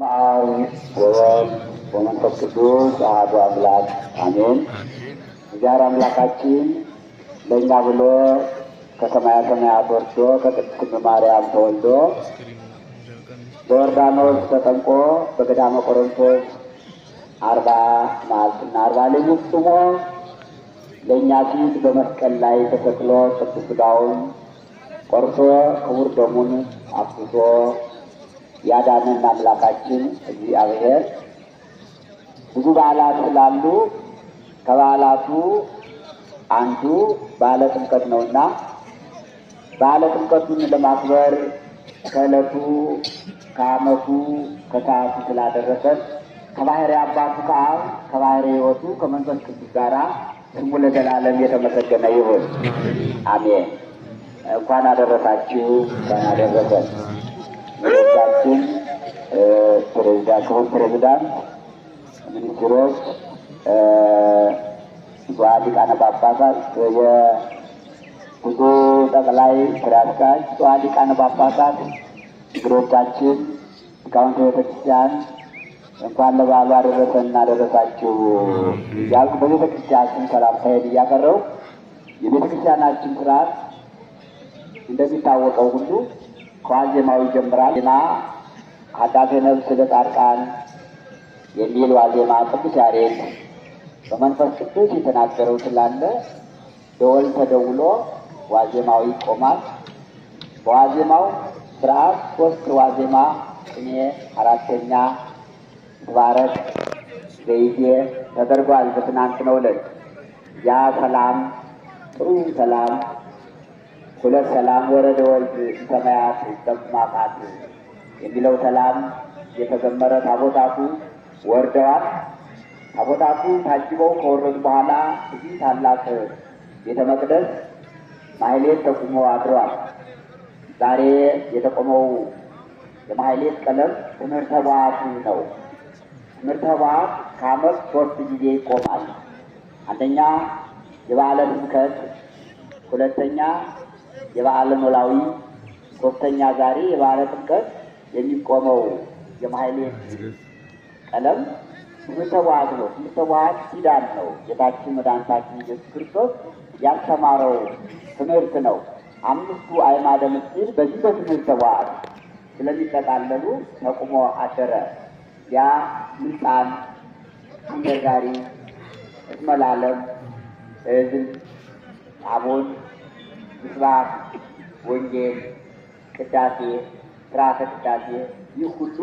አብ ወወልድ ወመንፈስ ቅዱስ አሐዱ አምላክ አሜን። እግዚአብሔር አምላካችን ለእኛ ብሎ ከሰማያ ሰማያት ወርዶ ከቅድስት ድንግል ማርያም ተወልዶ በዮርዳኖስ ተጠምቆ በገዳመ ቆሮንቶስ 40 መዓልትና 40 ሌሊት ጾሞ ለእኛ ሲል በመስቀል ላይ ተሰቅሎ ቅዱስ ሥጋውን ቆርሶ ክቡር ደሙን አፍስሶ ያዳነን አምላካችን እግዚአብሔር ብዙ በዓላት ስላሉ ከበዓላቱ አንዱ በዓለ ጥምቀት ነውና በዓለ ጥምቀቱን ለማክበር ከዕለቱ ከዓመቱ ከሰዓቱ ስላደረሰን ከባሕርይ አባቱ ከአብ ከባሕርይ ሕይወቱ ከመንፈስ ቅዱስ ጋራ ስሙ ለዘላለም የተመሰገነ ይሁን፣ አሜን። እንኳን አደረሳችሁ፣ እንኳን አደረሰን። ሚኒስትራችን ፕሬዚዳንት፣ ክቡር ፕሬዚዳንት፣ ሚኒስትሮች፣ ብፁዓን ሊቃነ ጳጳሳት፣ የብፁዕ ጠቅላይ ስራ አስኪያጅ፣ ብፁዓን ሊቃነ ጳጳሳት፣ እንግዶቻችን፣ ሊቃውንተ ቤተክርስቲያን እንኳን ለበዓሉ አደረሰን እና አደረሳችሁ እያልኩ በቤተ ክርስቲያን ስም ሰላምታዬን እያቀረብኩ የቤተ ክርስቲያናችን ስርዓት እንደሚታወቀው ሁሉ ከዋዜማው ይጀምራል። ዜማ ሀዳሴ ነፍስ ለጻድቃን የሚል ዋዜማ ቅዱስ ያሬድ በመንፈስ ቅዱስ የተናገረው ስላለ ደወል ተደውሎ ዋዜማው ይቆማል። በዋዜማው ስርዓት 3 ዋዜማ ቅኔ፣ 4ኛ ትባረክ ዘይዜ ተደርጓል። በትናንትናው ዕለት ያ ሰላም ጥሩ ሰላም 2 ሰላም ወረደ ወልድ ሰማያት ይጠማቃት የሚለው ሰላም የተዘመረ ታቦታቱ ወርደዋል። ታቦታቱ ታጅበው ከወረዱ በኋላ እዚህ ታላቅ ቤተ መቅደስ ማህሌት ተቁሞ አድረዋል። ዛሬ የተቆመው የማህሌት ቀለም ትምህርተ ኅቡዓቱ ነው። ትምህርተ ኅቡዓት ከዓመት 3 ጊዜ ይቆማል። አንደኛ የበዓለ ጥምቀት፣ ሁለተኛ የበዓለ ኖላዊ፣ 3ኛ ዛሬ የበዓለ ጥምቀት የሚቆመው የማህሌት ቀለም ትምህርተ ኅቡዓት ነው። ትምህርተ ኅቡዓት ኪዳን ነው። ጌታችን መድኃኒታችን ኢየሱስ ክርስቶስ ያስተማረው ትምህርት ነው። 5ቱ አዕማደ ምስጢር በዚህ በትምህርተ ኅቡዓት ስለሚጠቃለሉ ተቁሞ አደረ። ያ ምልጣን፣ ተንገርጋሪ፣ እስመ ለዓለም፣ እዝል፣ አቡን፣ ምስባክ፣ ወንጌል፣ ቅዳሴ፣ ስርዓተ ቅዳሴ ይህ ሁሉ